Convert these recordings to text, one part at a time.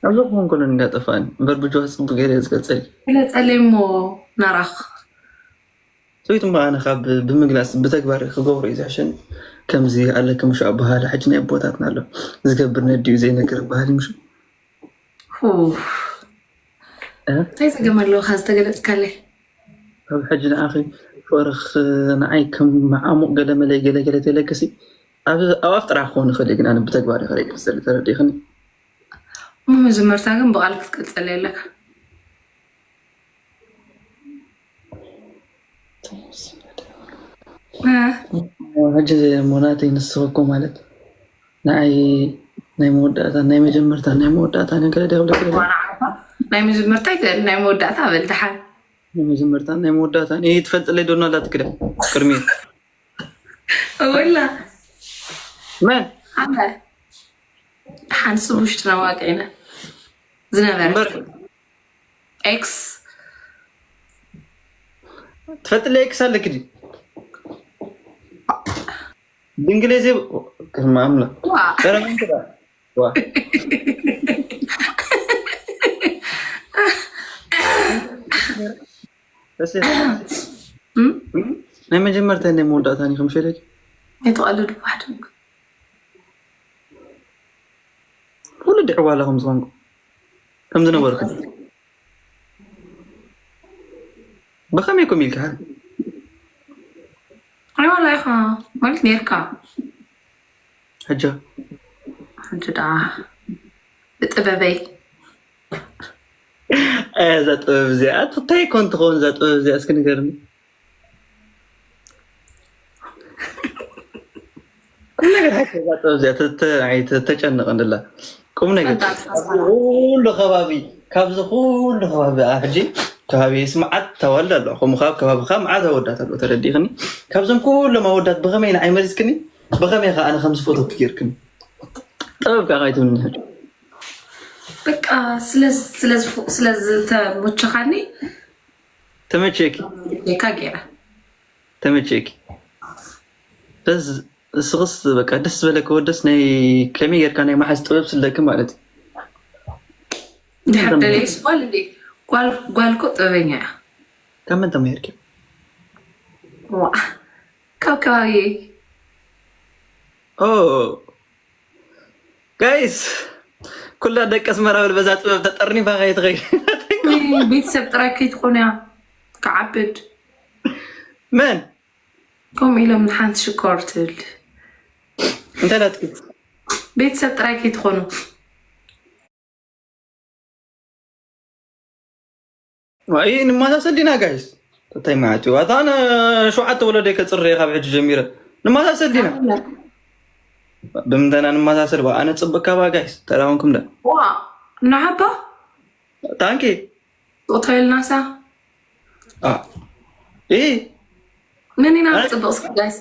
ኣብዚ ክኾን ከሎ እንዳጠፋእኒ እምበር ብጅዋ ጽቡቅ ገይረ ዝገልጸልኪ። ግለጸለይ እሞ ናራኽ። ሰበይቱ እምበኣር ኣነ ካብ ብምግላጽ ብተግባር ክገብሮ እዩ ዝሕሸኒ። ከምዚ ኣለኪ ምሽ ኣበሃህላ ሕጂ ናይ ኣቦታትና ኣሎ። ዝገብር ነዲኡ ዘይነግር ባህሊ ምሽ። ሁ። እ? እንታይ ጸገም ኣለዎ ካብ ዝተገለጽካለይ? ካብ ሕጂ ንዓኺ ፍቕርኽ ንዓይ ከም መዓሙቕ ገለ መለይ ገለ ገለ ተለክሲ ኣብ ኣብ ኣፍ ጥራሕ ክኸውን ይኽእል እዩ፣ ግን ኣነ ብተግባር እዩ ከርእየኪ ዝደሊ፣ ተረዲእኽኒ? እሞ መጀመርታ ግን ብቓል ክትቀጸለ ኣለካ። እ፣ ሕጂ እሞ ናተይ ንስኺ እኮ ማለት ንዓይ ናይ መወዳእታ ናይ መጀመርታ ናይ መወዳእታ ነገር ደ ክብለኪ ደለ? ዋላ ዓርባ ናይ መጀመርታ ኣይትበል፣ ናይ መወዳእታ በል ደሓን። ናይ መጀመርታ ናይ መወዳእታ እኔ ትፈልጥለይ ዶ ናላትኪ ደ ቅድሚ ወላ መን ኣነ ሓንሱ ውሽጥና ዋቂዕና ዝነበረ እምበር ኤክስ ትፈልጥለይ ኤክስ ኣለኪ ድዩ? ድንግሌ ዜ ክርማ ኣምላኽ ዋ። ሰላም እንግዳ ዋ። ደስ ይላል። እም? ናይ መጀመርታ ናይ መወዳእታ ኒ ከም ሸለኪ ኣይትቐልድ ዋሕድ ኩሉ ድዕዋላ ከም ዝኾንኩ ከም ዝነበርኩ ብኸመይ ኮም ኢልካ ኣይዋላ ኢኻ ማለት ነርካ ሕጂ ሕጂ ደኣ ብጥበበይ ኣያ እዛ ጥበብ እዚኣ እንታይ ኮን ትኸውን እዛ ጥበብ እዚኣ እስኪ ንገርኒ ቁም ነገር ሓቂ እዛ ጥበብ እዚኣ ተጨንቕ እንድላ ቁም ነገር ኩሉ ከባቢ ካብዚ ኩሉ ከባቢ ሕጂ ከባቢ ስምዓት ተዋልድ ኣሎ ከምኡ ካብ ከባቢ ካብ መዓት ኣወዳት ኣሎ ተረዲእክኒ ካብዞም ኩሎም ኣወዳት ብኸመይ ንዓይ መሪፅክኒ ብኸመይ ከ ኣነ ከም ዝፈተኩ ጌርክኒ ጥበብ ከዓ ካይትብልኒ ሕጂ በቃ ስለዝተሞቸኻኒ ተመቸኪ ጌካ ጌረ ተመቸኪ በዝ እስኽስ በቃ ደስ ዝበለኪ ወደስ ናይ ከመይ ጌርካ ናይ መሓዝ ጥበብ ስለኪ ማለት እዩ ድሕር ደለይስ ጓል እንዴ ጓል እኮ ጥበበኛ እያ ካብ መን ተማሂርኪ ዋ ካብ ከባቢ ኦ ጋይስ ኩላ ደቂ ኣስመራ በል በዛ ጥበብ ተጠርኒፋ ከይትኸይድ ቤተሰብ ጥራይ ከይትኾኑ እያ ክዓብድ መን ከምኡ ኢሎም ንሓንቲ ሽኮር ትብል እንታይ ናትኪ ቤተሰብ ጥራይ ከይትኾኑ ዋይ ንመሳሰል ዲና ጋይስ እንታይ ማለት እዩ ኣታ ኣነ ሸውዓተ ወለደይ ከፅርየ ካብ ሕጂ ጀሚረ ንመሳሰል ዲና ብምንታይና ንመሳሰል ዋ ኣነ ፅብቅ ካባ ጋይስ ተዳወንኩም ደ ዋ ንዓባ ታንኪ ጦተልናሳ እ መን ኢና ንፅብቅ እስኪ ጋይስ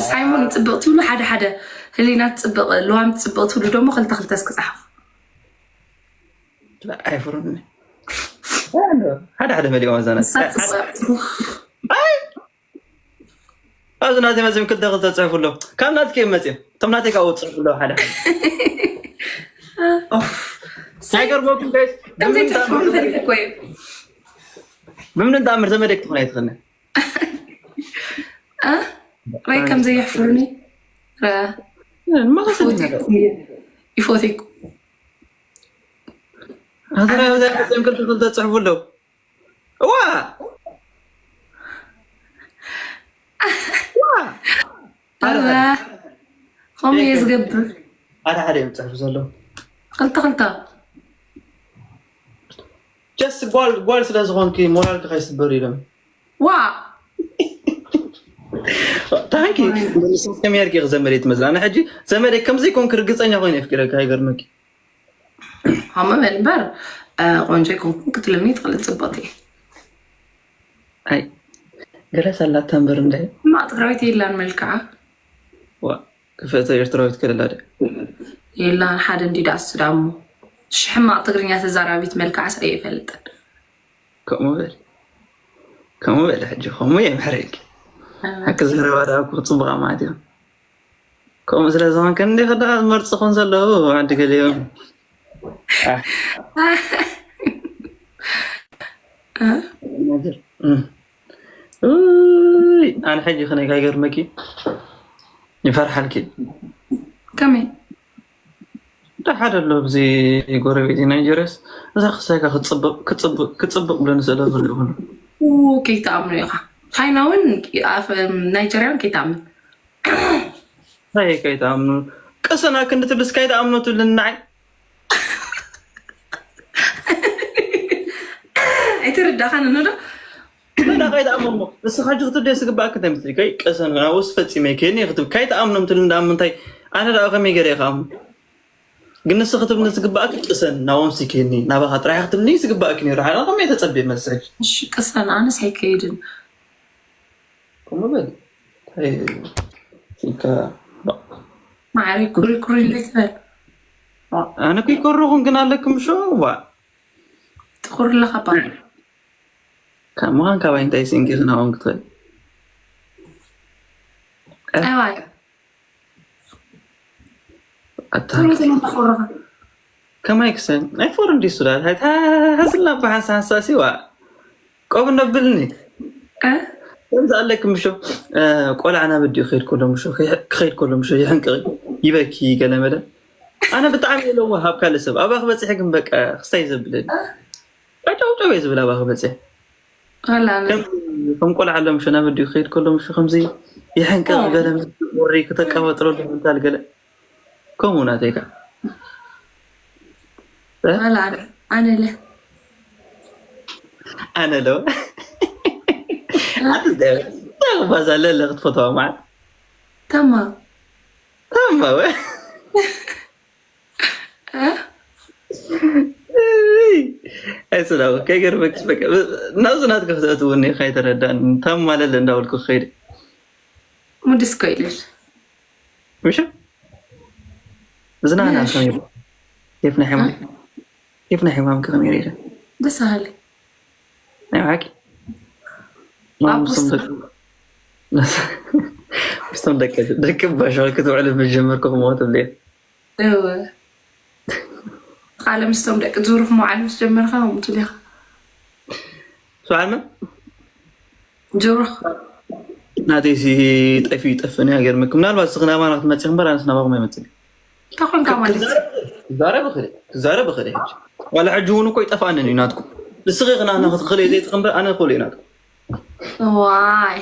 ሳይሞን ይፅብቅ ትብሉ ሓደ ሓደ ህሊና ትፅብቅ ለዋም ትፅብቅ ትብሉ ደሞ ክልተ ክልተ እስኪ ፀሓፉ ኣይፍሩኒ ሓደ ሓደ መሊኦም ኣዛና ንሳ ትፅብቅ ኣብዚ ናተይ መፅም ክልተ ክልተ ፅሕፉ ኣሎ ካብ ናትኪ እዮም መፅም እቶም ናተይ ካብኡ ፅሕፉ ኣለዉ ሓደ ሓደ ኦፍ ሳይገርመኩም ጋይስ ከምዘይ ትፅሕፉ ንፈልጥ እኮ እዩ ብምንም ተኣምር ዘመደይ ክትኾን ኣይትኽእልን ራይ ከም ዘየሕፍሩኒ ንመኸሰ ይፎቴኩም ኣተና ዘም ክልተ ክልተ ፅሕፉ ኣለዉ እዋ እዋ ከምኡ እየ ዝገብር ሓደ ሓደ እዮም ፅሕፉ ዘለዉ ክልተ ክልተ ጀስት ጓል ጓል ስለ ዝኾንኪ ሞራልኪ ከይስበር ኢሎም ዋ ታንኪ ከመይ ጌርኪ ዘመደይ ትመስላ ኣነ ሕጂ ዘመደይ ከምዘይ ኮንክ ርግፀኛ ኮይነ የፍቅረካ ኣይገርመኪ ከምኡ በል እምበር ቆንጆ ይኮንኩን ክትልምኒ ትኽእል ፅብቕቲ ኣይ ገለ ሳላታ እምበር እንደ ሕማቕ ትግራዊት የላን መልክዓ ክፍእተ ኤርትራዊት ከለላ ደ የላን ሓደ እንዲ ዳስ ዳሞ ሽሕማቕ ትግርኛ ተዛራቢት መልክዓስ ኣይፈልጥን ከምኡ በል ከምኡ በል ሕጂ ከምኡ የምሕረኪ ሓቂ ዘረባ ዳ ክፅቡቃ ማለት እዮም ከምኡ ስለ ዝኾንከ እንዲ ከዳ መርፅኹን ዘለዉ ዓዲ ገሊኦም እ? እም። ውይ፣ ኣነ ሕጂ ከነይ ካይገርመኪ ይፈርሓልኪ። ከመይ? ደሓደ ኣሎ ኣብዚ ጎረቤት ናይጀርያስ፣ እዛ ክሳይካ ክትፅብቕ ክትፅብቕ ክትፅብቕ ብለኒ ስእለ ዝሪእኹ። ኡ፣ ከይትኣምኖ ኢኻ። ቻይና እውን ኣፍ ናይጀርያ እውን ከይትኣምን። እንታይ ከይትኣምኑ? ቅሰና ክንዲ ትብልስ ከይትኣምኑ ትብልኒ ንዓይ። ኣይተረዳኻን ዶ? መዳ ከይትኣምኖ። ንስኻ ሕጂ ክትብልዮ ዝግባኣክ እንታይ መስለኪ? ከይ ቅሰን ናውስ ፈጺመ ከይኒ ክትብ ከይትኣምኖም ትብል እንዳ ምንታይ? ኣነ ደኣ ከመይ ገይረ ይኽኣምኖ? ግን ንስ ክትብልኒ ዝግባኣክ ቅሰን ናዎም ሲከኒ ናባኻ ጥራሕ ክትብልኒ ዝግባኣክ ነይሩ። ሓና ከመይ ተጸብየ መልሲ ሕጂ? እሺ ቅሰን ኣነስ ኣይከይድን። ከምኡ በል። እንታይ ኢልካ? ማዕረይ ኩሪ ኩሪ ኢለ ትበል። ኣነ እኮ ይኮርኹን ግን ኣለክም ሾ ዋ። ትኹር ኣለኻ ባ። ካብ ምዃን ካባይ እንታይ ሲንኪ ክናውን ክትኽእል? ጠባይ። ኣታ ቶሎ ቶሎ እንዳኾረኻ። ከማይ ክሰን ናይ ፎረን ዲሱ ዳ ሃዝልና ብሓንሳ ሓንሳ ሲዋ ቆብ ነብልኒ እ? ከምዚ ኣለክ ምሾ። እ፣ ቆልዓ ናብ ኣዲኡ ክኸይድ ከሎ ምሾ ክኸይድ ከሎ ምሾ ይሕንቅቕ ይበኪ ገለ መለ። ኣነ ብጣዕሚ እየ ለዋህ ኣብ ካልእ ሰብ ኣባ ክበፅሕ ግን በቃ ክስታይ ዘብለኒ ጫውጫው እየ ዝብል ኣባ ክበፅሕ ኣላ ኣነ ከም ከም ቆልዓ ኣሎ ምሾ ናብ ኣዲኡ ክኸይድ ከሎ ምሾ ከምዚ ይሕንቅቕ ገለ መለ ውሪ ክተቀባጥረሉ ምንታል ገለ ከምኡ ናተይ ከዓ ኣላ ኣነ ኣነ ለ ኣነ ሎ ኣትስ ባዛ ለለ ክትፈተዋ ማለት ተማ ተማ ወ እ? ኣይስዳ ከይገርመክስ በቃ ናብዚ ናትካ ክትእትውኒ ከይተረዳን ተማ ለለ እንዳበልኩ ክኸይድ ሙድስ ኮይልል ምሽ ዝናና ምሽ። ከመይ ኬፍ ናይ ሕማም ኬፍ ናይ ሕማም ከመይ ሪኢኻ ደስ በሃሊ ናይ ብሓቂ ኣብ ምስቶም ውስጥ ደቂ ምስቶም ደቂ ደቂ ባሻ ክትውዕል ምጀመርኩ ክመት ብለ እወ ቃለ ምስቶም ደቂ ዙሩክ መውዓል ምስ ጀመርካ ከምኡ ትብል ኢኻ ሰዓልመ ዙሩክ ናተይ ሲ ጠፊ ጠፍኒ ሃገር ምክ ምናልባት ስኽና ማና ክትመፅእ እምበር ኣነስ ናባኹም ኣይመፅእ እንታይ ኮንካ ማለት እዩ ክዛረብ ክእል ክዛረብ ክእል ሕጂ ዋላ ሕጂ እውን እኮ ይጠፋንን እዩ ናትኩም ንስኺ ክናና ክትኽእል እየ ዘይትኽእምበር ኣነ ክእል እዩ ናትኩም ዋይ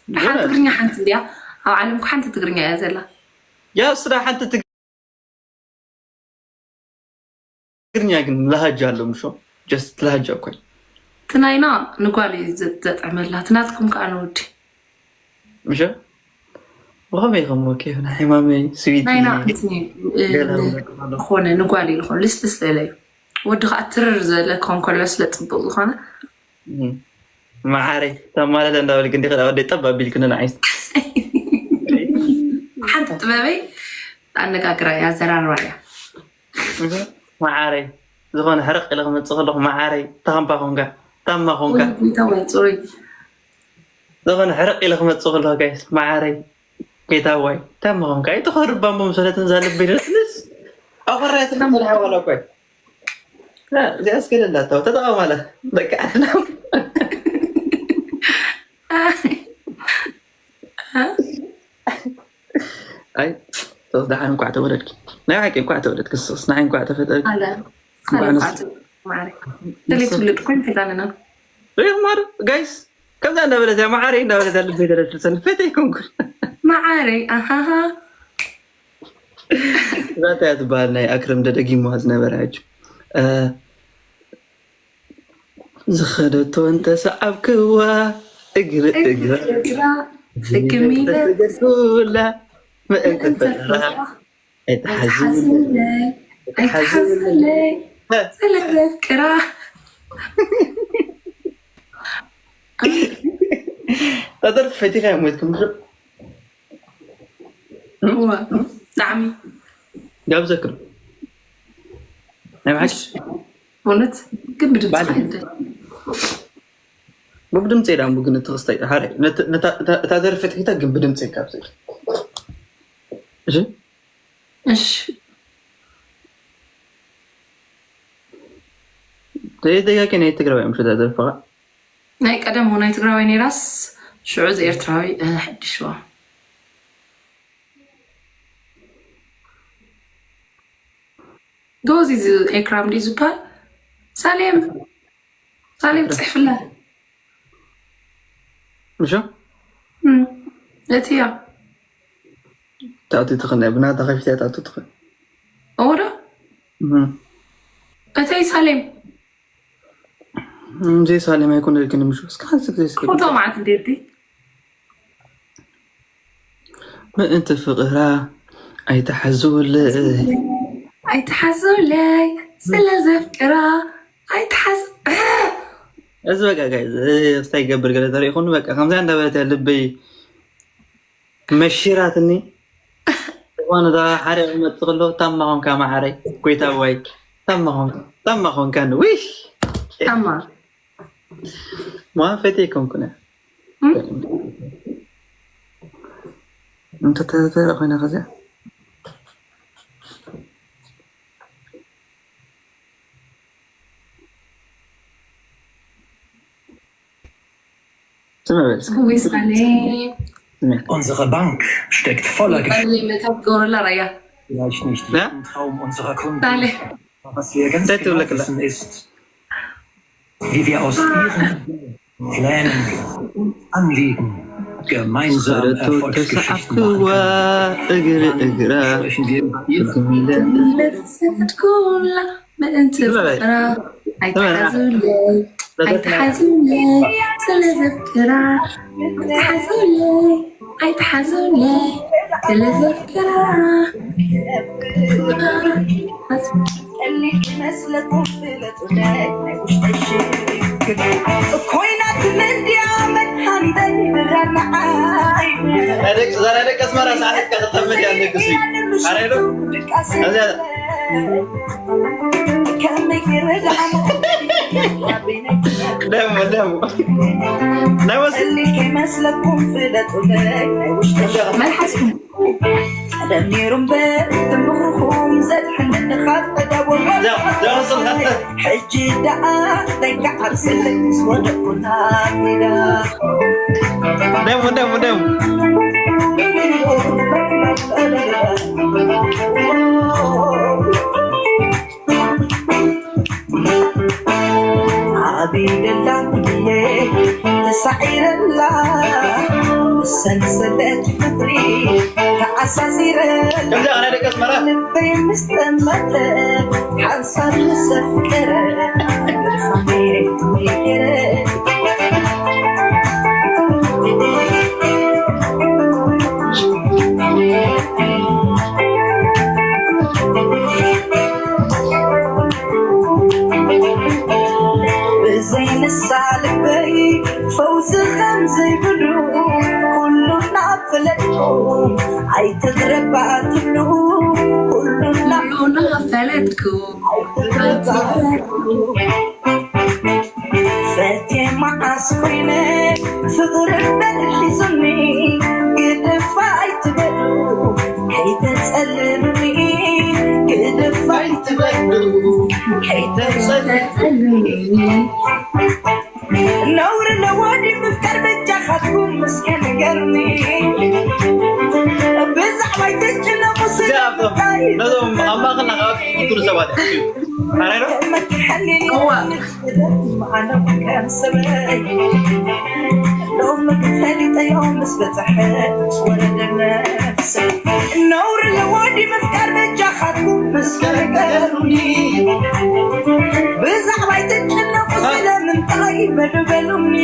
ሓንቲ ትግርኛ ሓንቲ እንዲያ ኣብ ዓለም እኮ ሓንቲ ትግርኛ እያ ዘላ ያ ስዳ ሓንቲ ትግርኛ ግን ላሃጃ ኣሎ ምሾ ጀስት ላሃጃ እኮ እዩ ትናይና ንጓል እዩ ዘ- ዘጥዕመላ ትናትኩም ከዓ ንወዲ ምሸ ብኸመይ ከም ወኬፍ ናይ ሕማመይ ስዊት ናይና እንትን እዩ፣ እ፣ ገለ ን- ዝኾነ ንጓል እዩ ዝኾነ ልስልስ ዝበለ እዩ ወዲ ከዓ ትርር ዝበለ ክኾን ከሎ ስለ ፅቡቅ ዝኾነ መዓረይ ተማለለ እንዳበልክ እንዲ ከዳ ወደ ጠብ ኣቢልክኒ ንዓይስ ሓንቲ ጥበበይ ኣነጋግራ እያ ኣዘራርባ እያ መዓረይ ዝኾነ ሕርቕ ኢለ ክመፅእ ከለኹ መዓረይ ታምባ ኮንካ ታማ ኮንካ ወይ ጎይታ ወይ ፅሩይ ዝኾነ ሕርቕ ኢለ ክመፅእ ከለኹ ጋይስ መዓረይ ጌታዋይ ታማ ኮንካ ኣይትኸዱ ባምቦ ምሰለትን ዛልብ ይደስልስ ኣኸራየትና መድሓዋላ ኮይ እዚኣ እስከ ለላታ ተጠቐማላ በቃ ዓድና ኣይ ሶስ ደሓን እንኳዕ ተወለድኪ ናይ ሓቂ እንኳዕ ተወለድኪ ሶስ ንዓይ እንኳዕ ተፈጠርኪ ኣለ እንኳዕ ካልእ ነስ- ኳዕት ማዕረ ተለይ ትውልድ ኮይን ከዳንና ሪኢኹም ማር ጋይስ ከምዛ እንዳበለት እያ መዓረይ እንዳበለት እያ ልበይ ተለስልሰን ፈተይ ኮንኩ ማዓረይ ኣሃሃ ዛታ እያ ትበሃል ናይ ኣክረም ደደጊማ ዝነበረ ሕጂ እ፣ ዝኸደቶ እንተሰዓብክዋ እግሪ እግራ እግራ እግሚ ተገድኩላ ምእንቲ ፈራ ኣይትሓዝለይ ኣይትሓዝለይ ስለዘፍቅራ ታደር ፈቲኻ ሞትኩም እዋ ብጣዕሚ ጋብዘክም ናይ ብሓቂ እውነት ግን ብድምፂ ባል- ሓይደ ብድምፂ ኢላ እምቡ ግን እቲ ክስታይ ሓደ እታ ደርፊ ትሒታ ግን ብድምፂ ካብ ዝብል እሺ እሺ ደጋቂ ናይ ትግራዋይ ምሽ ደርፋ። ናይ ቀደም ናይ ትግራዋይ ነይራስ ሽዑ እዚ ኤርትራዊ ኣሐድሽዋ። ጎዚ እዚ ኤክራም ድዩ ዝበሃል? ሳሌም ሳሌም ጽሕፍላ ምሾ እቲ ያ ታቱ ትኽን ብናታ ከፊታ ታቱ ትኽን ኦዶ እተይ ሳሌም እንጂ ሳሌም ኣይኮነ ግን ምሽ እስከ ሓንስ ግዜ እስከ ፎቶ ማዓት እንዴቲ ምእንቲ ፍቕራ ኣይተሓዝውለይ ኣይተሓዝውለይ ስለ ዘፍቅራ ኣይተሓዝ እዚ በቃ ጋይ እንታይ ይገብር ገለ ተሪኢኹን በቃ ከምዚኣ እንዳበለት እያ ልበይ መሽራትኒ ዝኾነ ዳ ሓደ መጥእ ከሎ ታማ ኾንካ ማዓረይ ጎይታ ዋይ ታማ ኾንካ ታማ ኾንካ ውይ ታማ ማ ፈቴ ኮንኩነ እንተ ተዘረ ኮይና ከዚያ Unsere Bank steckt voller Geschichten. Vielleicht nicht jeden Traum unserer Kunden, aber was wir ganz genau wissen ist, wie wir aus ihren Plänen und Anliegen gemeinsam Erfolgsgeschichten machen können. እግሪ እግራ Sprechen wir über ihre ምእንቲ ፍቅራ ኣይትሓዙለይ ኣይትሓዙለይ ስለ ዘፍቅራ ኣይትሓዙለይ ኣይትሓዙለይ ስለ ዘፍቅራ ኮይናት ምንድያ መድሃኒተይ ብረር ንዓይ ደቂ ኣስመራ ሰዓት ከክተምድ ያለግስ ኣሬዶ ከመይ ይረድኣ ደሞ ደሞ ናይ ወስ እሊ ከይመስለኩም ፍለጡለይ ናይ ውሽጢ መልሓስኩም ቀደም ነይሩ እምበር ትምኽርኹም ዘድሕነኒ ካብ ቀደም ወሎ ሕጂ ደኣ ደቂ ዓርስለይ ምስ ወደቁና ሜዳ ደሞ ደሞ ደሞ ዓቢደላ ኩልየ ተሳዒረላ ብሰንሰለት ፍቅሪ ተዓሳሲረ ከምዚ ኣነ ደቂ ኣስመራ ልበይ ምስ ጠመተ ሓንሳብ ምስ ኣፍቀረ ድርሳነ ተቀየረ ብዘይ ንሳ ልበይ ፈውሲ ከም ዘይብሉ ኩሉ እናፈለጥኩ ኣይትቕረባ ትብሉ ኩሉ ኩሉ እናፈለጥኩ ኣይትቕረባ ፈትየ መዓስ ኮይነ ፍቕሪ እምበር ሒዙኒ ግደፋ ኣይትበሉ ከይተጸልሉኒ ግደፋ ኣይትበሉ ከይተጸልሉኒ ነውሪ ለወዲ ምፍቃር በጃኻትኩም እስከ ንገርኒ ብዛዕባይ ትጭነቑ ስለምንታይ ነዞም ኣብ ማእኸልና ካብ ትፍትኑ ሰባት እዩ ኣራይዶ እዋ ነውሪ ለወዲ ምፍቃር በጃኻትኩም እስከ ንገሩኒ ብዛዕባይ ትጭነቑ ስለምንታይ በሉ በሉኒ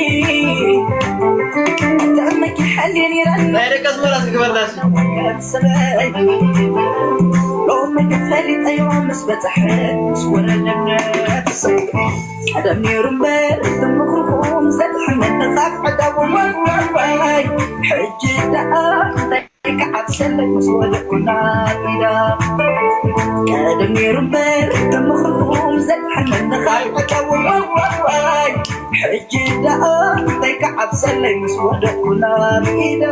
ተመኪ ሓልየ ነይረና ናይ ደቂ ኣስመራ ዝግበርና ሰበይ ሎሚ ፈሊጠዮ ምስ በፅሐ ምስ ወረደ ነብሰይ ቀደም ነይሩ እምበር ብምኽርኹም ዘድሕነኒ ካብ ዕዳቡ ዋዋዋይ ሕጂ ደኣ እንታይ ክዓብሰለይ ምስ ወደቁና ኢዳ ቀደም ነይሩ እምበር ብምኽርኹም ዘድሕነኒ ካብ ዕዳቡ ዋዋዋይ ሕጂ ደኣ እንታይ ክዓብሰለይ ምስ ወደቁና ኢዳ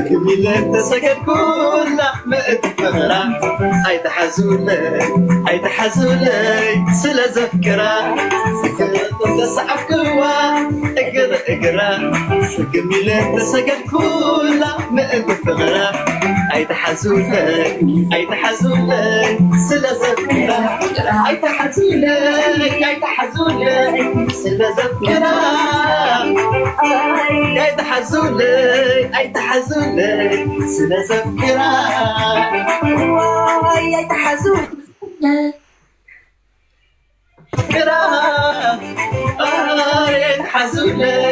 ግሚለ ተሰገድኩላ ምእንቲ ፍቕራ ኣይትሓዙለይ ኣይትሓዙለይ ስለ ዘፍቅራ ተሰዓብክዋ እግር እግራ ግሚለ ተሰገድኩላ ምእንቲ ፍቕራ ኣይትሓዙለይ ኣይትሓዙለይ ስለ ዘፍቅራ ኣይትሓዙለይ ኣይትሓዙለይ ስለ ዘፍቅራ ኣይትሓዙለይ ኣይትሓዙለይ ስለ ዘፍቅራ ዋይ ኣይትሓዙ ፍቅራ ኣይትሓዙለይ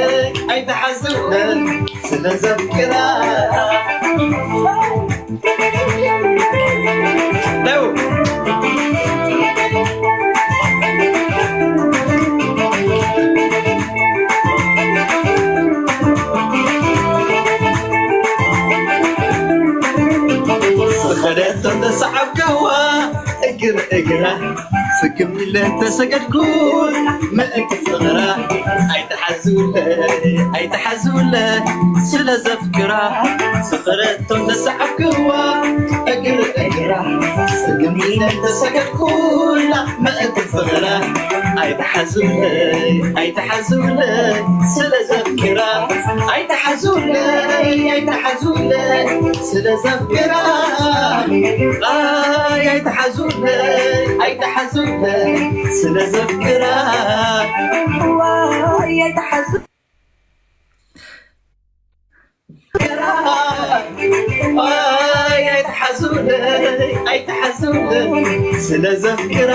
ኣይትሓዙለይ ስለ ዘፍቅራ ደው ዝኸደቶ ተሰዓብከዋ እግር እግራ ስግም ኢለ ተሰገድኩ ምእንቲ ፍቕራ ኣይትሓዙለ ኣይትሓዙለ ስለ ዘፍቅራ ዝኸደቶ ተሰዓብከዋ እግር እግራ ስግም ኢለ ተሰገድኩላ ምእንቲ ፍቕራ ኣይትሓዙለ ኣይትሓዙለ ስለ ዘፍቅራ ኣይትሓዙለይ ኣይትሓዙለይ ስለ ዘፍቅራ ኣይ ኣይትሓዙለይ ኣይትሓዙለይ ስለ ዘፍቅራ ዋይ ኣይትሓዙ ስለ ዘፍቅራ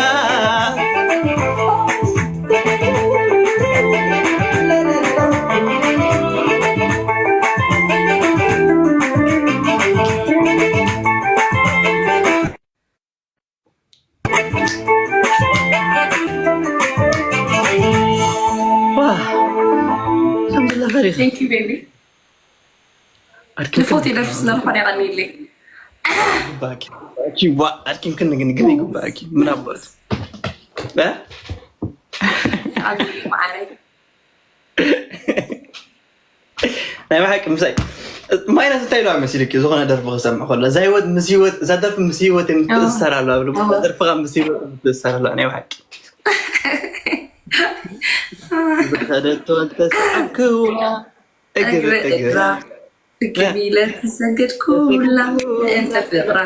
Thank you, baby. ንፎት ደርፊ ስለዝኾነ የቐኒለይ። ኣኪም ክንግን ግን ይግባእኪ ምን ኣባቱ። ኣኪም መዓረይ። ናይ ብሓቂ ምሳይ ማይናስ እንታይ ኢልዋ መሲልኪ? ዝኾነ ደርፊ ክሰምዕ ከሎ እዛ ህይወት ምስ ህይወት እዛ ደርፊ ምስ ህይወት የምትእሰር ኣለዋ ብሉ እዛ ደርፊ ካብ ምስ ህይወት የምትእሰር ኣለዋ ናይ ብሓቂ ዝኸደቶ እንተሰዓብክዋ እግሪ እግራ እግሪ እግራ ትግቢለ ተሰገድኩላ ምእንተ ፍቕራ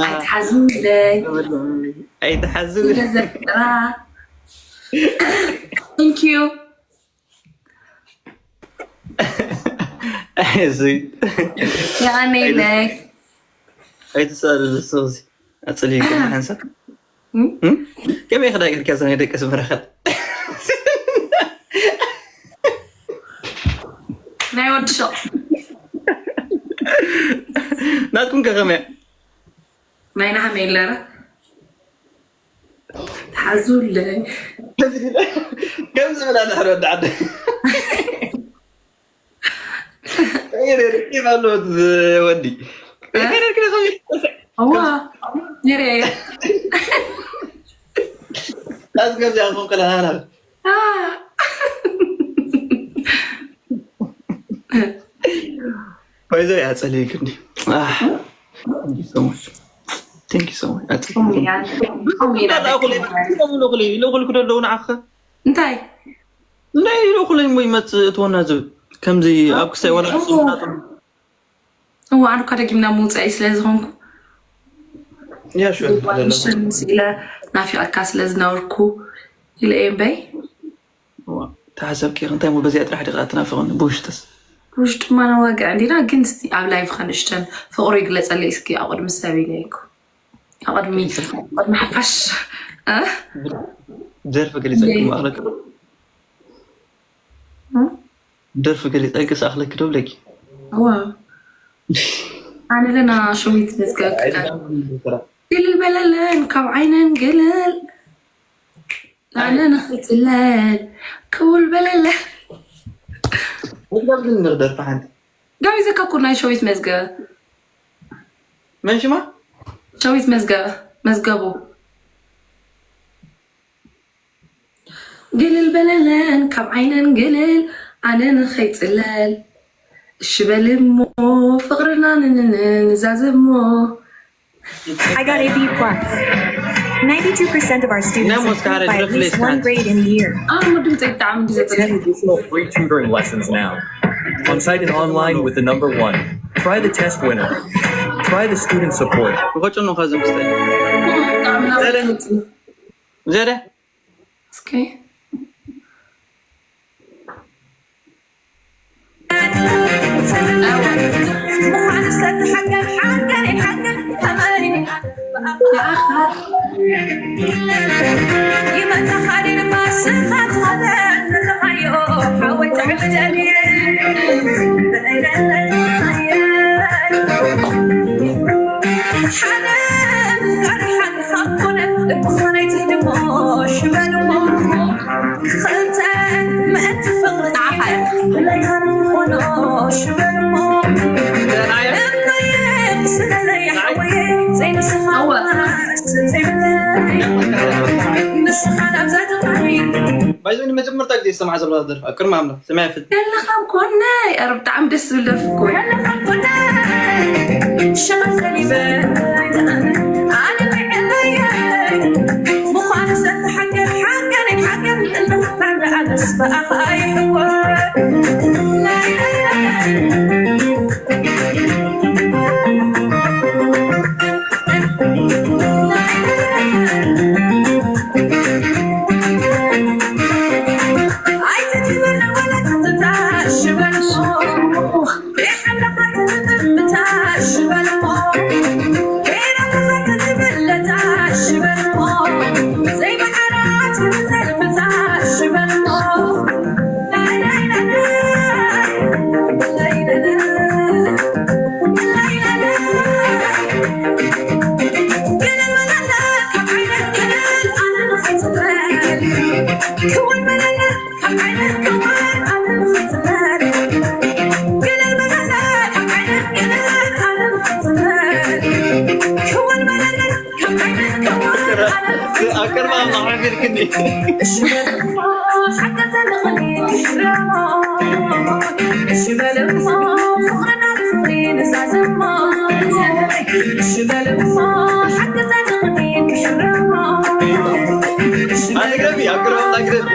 ኣይትሓዙለይ ኣይትሓዙ ስለዘፍቅራ Thank you. እዚ የቐነይለይ። ኣይትሳእሉ ንሱ እዚ ኣጽሊልካ ሓንሳብ ከመይ ክዳ ጌርካ ዘ ናይ ደቂ ስምረኸል ናይ ወዲ ሸቕ ናትኩም ከ ከመይ ናይና ከመይ ኣለረ ተሓዙለይ ከም ዝብል ኣለ ሓደ ወዲ ዓደ ሪቂብ ኣለዎ ወዲ እዋ ነይረ እያ ኣዝገብ ዚኣኹም ከለሃና ባይዘ ኣጸሊእክኒ ልኹልኩ ደለዉ ንዓኸ እንታይ እንታይ ልኹለይ ሞ ይመፅእ እትወና ዝብል ከምዚ ኣብ ክሳይ ወላ እዋ ኣነ እኳ ደጊምና ምውፃእ ስለ ዝኾንኩ ንሽን ምስ ኢለ ናፊቐካ ስለ ዝነበርኩ ኢለ እየ እምበይ ተሓሰብኪ ኢኺ እንታይ እሞ በዚኣ ጥራሕ ዲኻ ትናፍቕኒ ብውሽጥስ ብውሽጥማ ነዋግዕ እንዲና ግን እስቲ ኣብ ላይቭ ከንእሽተን ፍቕሩ ይግለፀለይ እስኪ ኣብ ቅድሚ ሰብ ኢለ እኮ ኣብ ቅድሚ ቅድሚ ሓፋሽ ደርፊ ገሊፀልኪ ማእኽለኪ ደርፊ ገሊፀልኪ ስኣኽለኪ ዶ ብለኪ እዋ ኣነ ለና ሸዊት መዝገብ ክዳን ግልል በለለን ካብ ዓይነን ግልል ኣነ ንኽፅለል ክውል በለለ መዝገብ ግን ንኽደርፊ ሓንቲ ጋቢዘካ እኮ ናይ ሸዊት መዝገበ መን ሽማ ሸዊት መዝገበ መዝገቡ ግልል በለለን ካብ ዓይነን ግልል ኣነ ንኸይፅለል እሺ በል እሞ ፍቕርና ንንንዛዘብ እሞ I got a B plus. Ninety-two percent of our students improve by at least one grade in a year. ኣነ ድምፀይ ብጣዕሚ እንዲ ዘፅለኒ Free tutoring lessons now. On site and online with the number one. Try the test winner. Try the student support. ንኸጨኑ ኸዚ ምስተይ ብጣዕሚ ናብ ዘለ ዘለ እስኪ ባይዘ ንመጀመርታ ግዜ ዝሰምዓ ዘለኹ ደርፊ ኣብ ቅድሚ ኣምላኽ ሰማይ ፍል ያለኻም ኮነ ኧረ ብጣዕሚ ደስ ዝብል ደርፊ እኮ እዩ። ኣቅርባ ማሓፊርክኒ ኣነ ግረቢ ኣቅርባ ግረቢ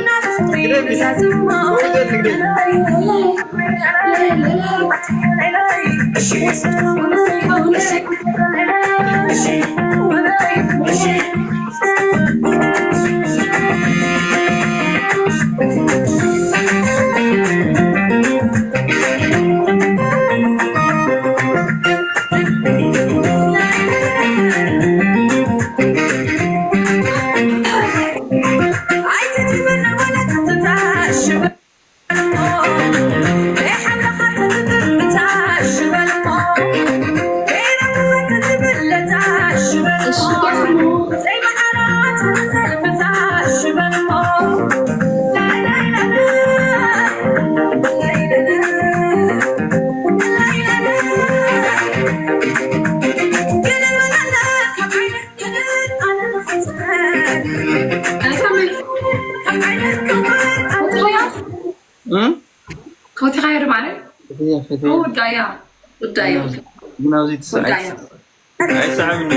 ግረቢ ወደል ግረቢ ፈቲኻዮ ዶ ማለት? ፈቲያ ፈቲያ። ውዳያ ውዳያ ግን ኣብዚ ትስዓይ ውዳያ። ትስዓይ። ኣይስዓብኒ።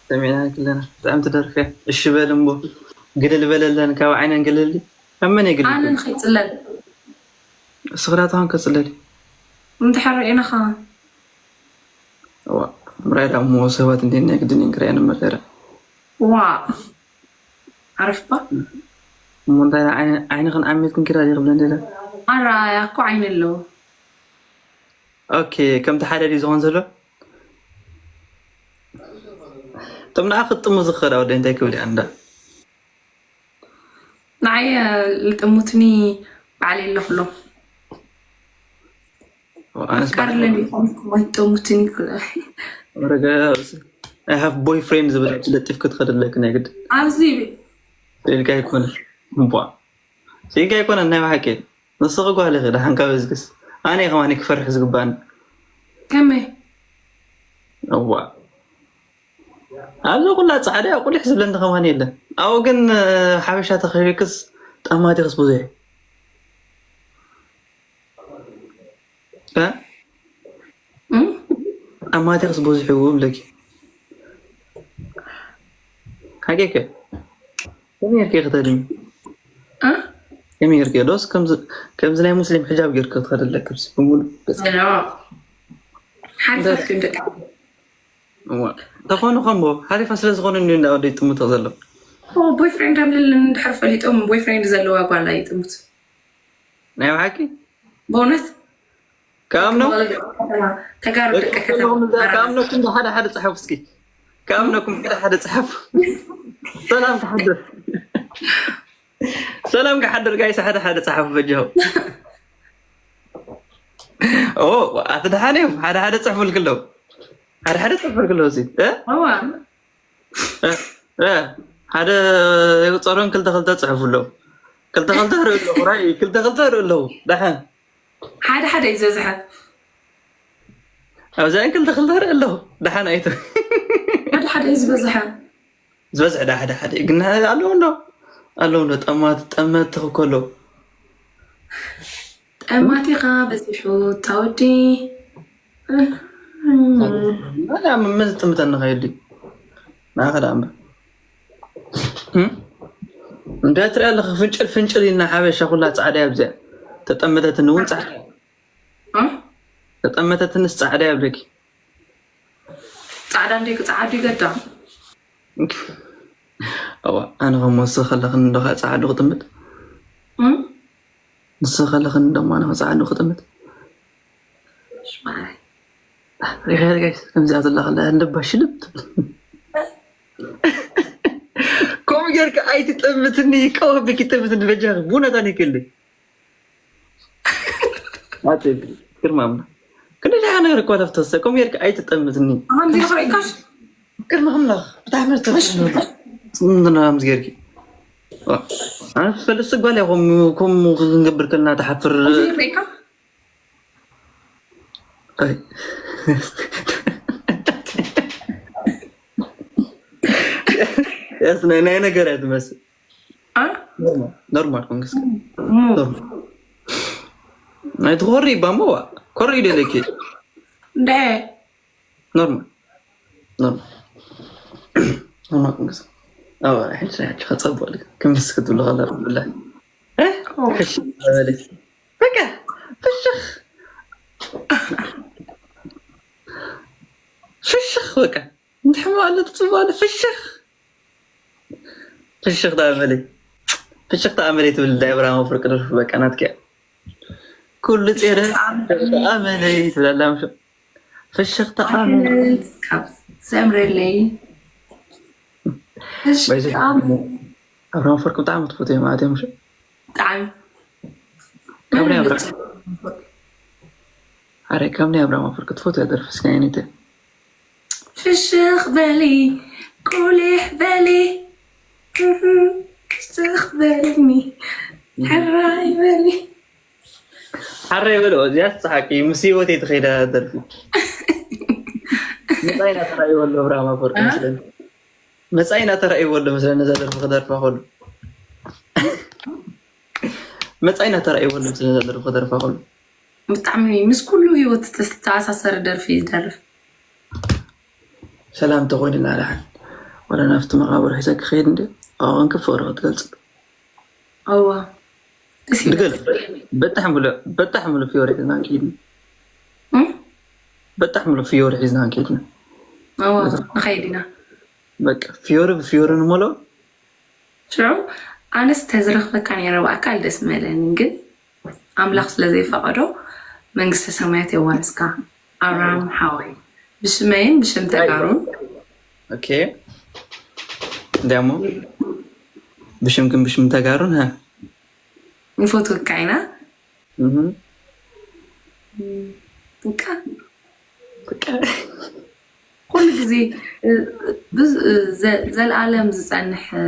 ሰሚዕና ክለና ብጣዕሚ ትደርፍ እያ። እሺ በል እምቦ ግልል በለለን ካብ ዓይነን ግልል ካብ መን የግልል ኣነ ንኸይፅለል እስኽራትኻን ከፅለል እንድሕር ርኢናኻ። እዋ ምራይ ዳ እሞ ሰባት እንዴት ናይ ግድን እንክርያ ንመረረ ዋ ዓረፍባ እሞ እንታይ ዓይንኽን ዓሚት ክንኪራ ይኽብለ እንደለ ኣራያ እኮ ዓይኒ ኣለዎ። ኦኬ ከምቲ ሓደ ድዩ ዝኾን ዘሎ ጥም ንዓ ክጥሙ ዝኽእል ወደ እንታይ ክብል እያ እንዳ ንዓይ ልጥሙትኒ ባዕለይ ኣለኹሎም። ኣነስ ካርለን ይኾንኩም ኣይጠሙትኒ ክለ ረገ I have boyfriend ዝብል ለጢፍ ክትኸደለክ ናይ ግድ ኣብዚ ኢልካ ይኮነ እቧ ኢልካ ይኮነ ናይ ብሓቂ ንስኺ ጓል ኢኺ ደሓን ካብ ዝግስ ኣነ ከማኒ ክፈርሕ ዝግባኒ ከመይ እዋ ኣብዚ ኩላ ፃዕዳ ቁሊሕ ዝብለኒ ከማን የለን ኣብኡ ግን ሓበሻ ተኸሪክስ ጠማቲክስ ብዙሕ ጠማቲክስ ብዙሕ ይብለኪ ሓቂከ ከመይ ጌርኪ ክተድሚ ከመይ ጌርኪ ዶስ ከምዚ ናይ ሙስሊም ሕጃብ ጌርኪ ክትኸደለክብሲ ብሙሉ ሓሪፋትኩም ደቂ ተኾኑ ከምቦ ሓሪፋ ስለ ዝኾኑ እንዲ እንዳወደ ይጥምቶ ዘሎ ቦይፍሬንድ ኣምልልን እንድሕር ፈሊጦም ቦይፍሬንድ ዘለዋ ጓል ኣይጥምት ናይ ብሓቂ በእውነት ከኣምኖ ተጋሩ ደቂ ከተማ ከኣምነኩም ሓደ ሓደ ፅሓፉ እስኪ ከኣምነኩም ሓደ ሓደ ፅሓፉ ሰላም ክሓድር ሰላም ክሓድር ጋይስ ሓደ ሓደ ፅሓፉ በጃኹም ኣቲ ደሓን እዮም ሓደ ሓደ ፅሕፉልክ ኣለዉ ሓደ ሓደ ፅሕፉልክ ኣለዉ እዚ ሓደ የቁፀሮን ክልተ ክልተ ፅሕፉ ኣለዉ ክልተ ክልተ ርኢ ኣለኹ ራይ ክልተ ክልተ ርኢ ኣለዉ ደሓን ሓደ ሓደ እዩ ዝበዝሐ ኣብዚኣን ክልተ ክልተ ርኢ ኣለኹ ደሓን ኣይተ ሓደ ሓደ እዩ ዝበዝሐ ዝበዝሐ ዳ ሓደ ሓደ ግን ኣለዉ እንዶ ኣለዉ እንዶ ጠማት ጠመት ትኽከሎ ጠማቲኻ በዚሑ ታወዲ መዝ ጥምተኒ ከይዲ ናኸ ዳ እምበር እንታይ ትሪኣ ኣለኻ ፍንጭል ፍንጭል ኢልና ሓበሻ ኩላ ፃዕዳ እያ ኣብዚኣ ተጠመተትኒ እውን ፃዕዳ ተጠመተትንስ ፃዕዳ እያ ብለኪ ፃዕዳ እንዴ ክፀዓዱ ይገዳ እዋ ኣነ ከም ወስኽ ከለኽን እንዶ ከዓ ፀዓዱ ክጥምት ንስኽ ከለኽን እንደሞ ኣነ ከፀዓዱ ክጥምት ሪኸ ጋይስ ከምዚኣ ዘላ ከላ ልባ ሽልብ ትብል ከምኡ ጌርካ ኣይትጠምትኒ ቀወብኪ ጠምትኒ በጃ ቡነታ ይክልይ ግርማ ኣምላኽ ክንደይ ደሓ ነገር እኳ ለፍተሰ ከምኡ ጌርካ ኣይትጠምትኒ ከምዚ ንኽርእካሽ ግርማ ኣምላኽ ብጣዕሚ ዝተምስ ጌርኪ ኣነ ትፈልጥ ስጓል እያ ከምኡ ክንገብር ከልና ትሓፍር ንኽርእካ ናይ ነገር እያ ትመስል ኖርማል ኮንግስ ናይ ትኾሪ ባምቦ ኮሪ ደለኪ እንደ ኖርማል ኖርማል ኖርማል ኮንግስ ኣብ ሕጂ ሕጂ ከጸብቕ ክምስ ክትብሎ ከላ ብላ በቃ ፍሽኽ ፍሽኽ በቃ እንትሕመቐለ ትፅበቐለ ፍሽኽ ፍሽኽ ተኣመለይ ፍሽኽ ተኣመለይ ትብል ናይ ኣብርሃም ኣፍወርቂ ደርፊ በቃ ናትኪ እያ ኩሉ ፂረ ተኣመለይ ትብል ኣላ ምሽ ፍሽኽ ተኣመለይ ካብ ዘምረለይ ኣብርሃም ኣፍወርቂ ብጣዕሚ ትፈትዮ ማለት እዮም ምሽ ብጣዕሚ ካብ ናይ ኣብርሃም ኣፍወርቂ ትፈትዮ ደርፊ እስከ ዓይነይተ ፍሽኽ በሊ ቁሊሕ በሊ ፍሽኽ በልኒ ሕራይ በሊ ሓራይ በልኦ እዚኣ ትፀሓቂ ምስ ህይወተይ ትኸይዳ ደርፊ መፃኢና ተራእይዎ ኣሎ ኣብርሃም ኣፍወርቂ መስለኒ መፃኢና ተራእይዎ ኣሎ መስለኒ ነዛ ደርፊ ክደርፋ ከሉ መፃኢና ተራእይዎ ኣሎ መስለኒ ነዛ ደርፊ ክደርፋ ከሉ ብጣዕሚ ምስ ኩሉ ህይወት ዝተኣሳሰረ ደርፊ እዩ ዝደርፍ ሰላም ተኮይንና ደሓን ወላ ናብቲ መቃብር ሒዘ ክኸይድ እንዲ ኣዋንክ ፍቅሪ ክትገልፅ እዋ ድገል በጣሕ ሙሉ በጣሕ ሙሉ ፊዮሪ ሒዝና ክይድ በጣሕ ምሎ ፍዮሪ ሒዝና ክንከይድና እዎ ንኸይድ ኢና። በቃ ፍዮሪ ብፍዮሪ ንመሎ። ሽዑ ኣነስ ተዝረኽበካ ነይረ ብኣካል ደስ ምበለኒ፣ ግን ኣምላኽ ስለ ዘይፈቐዶ መንግስተ ሰማያት የዋርስካ ኣብርሃም ሓወይ፣ ብሽመይን ብሽም ተጋሩን። ኦኬ እንዲያሞ ብሽምክን ብሽም ተጋሩን ሀ ንፈትወካ ኢና። እህ በቃ በቃ ኩሉ ግዜ እ፣ ብዝ- እ፣ ዘ- ዘልኣለም ዝጸንሕ እ፣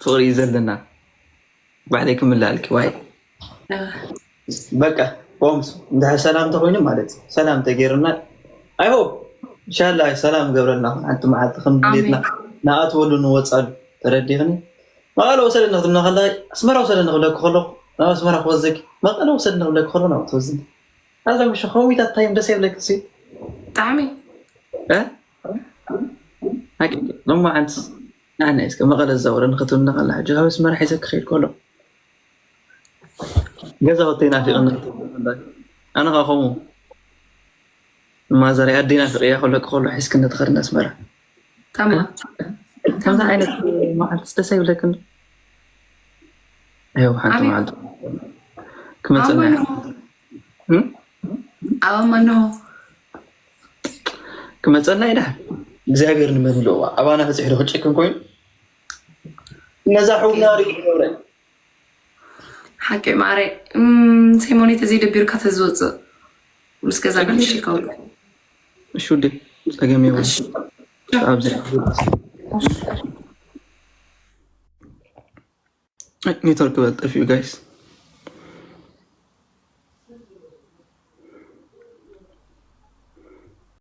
ፍቕሪ እዩ ዘለና። ባዕለይ ክምልኣልኪ ዋይ እ፣ በቃ ቦምስ እንድሕር ሰላም ተኮይኑ ማለት እዩ። ሰላም ተገይሩና I hope ኢንሻላህ ሰላም ገብረልና ሓንቲ መዓልቲ ከም ድሌትና ኣሜን። ንኣትወሉ ንወፃሉ ተረዲኽኒ። መቐለ ወሰደኒ ክትብልና ከላ ኣስመራ ወሰደኒ ክብለኪ ከለኹ ናብ ኣስመራ ክወዘኪ መቐለ ወሰደኒ ክብለኪ ከሎ ናብ ትወዝኒ ኣዛ ምሽ ከዊታት ታይም ደስ የብለኪ ሲ ብጣዕሚ እ? ሓቂ ሎማዓንቲ ንዓና እስከ መቐለ ዝዛወረኒ ክትብልና ከላ ሕጂ ካብ ኣስመራ ሒዘ ክኸይድ ከሎ ገዛውተይ ናፊቕኒ ክትብል ኣነ ከዓ ከምኡ ማዘረይ ኣደይ ናፊቕያ ከሎ ክኸሎ ሒዝክኒ ትኸድና ኣስመራ ታማ ከምዚ ዓይነት መዓልቲ ደስ ኣይብለክን ዶ? ይኸው ሓንቲ ኣበይ? መዓልቲ ክመፀና ኣበይ እያ። እም? ኣበማ እንሆ ክመፀና ኢና እግዚኣብሔር ንመን ኢለዋ ኣባና ተፅሒሉ ክጭክን ኮይኑ ነዛ ሕውና ሪኡ ይገብረ ሓቂ ማረ ሰይሞኔ ተዘይደቢርካ ተዝወፅእ ምስ ገዛ ጋሽ ይከውን እሺ ውዴ ፀገም የብሉ ኣብዚ ኔትወርክ በጠፍ እዩ ጋይስ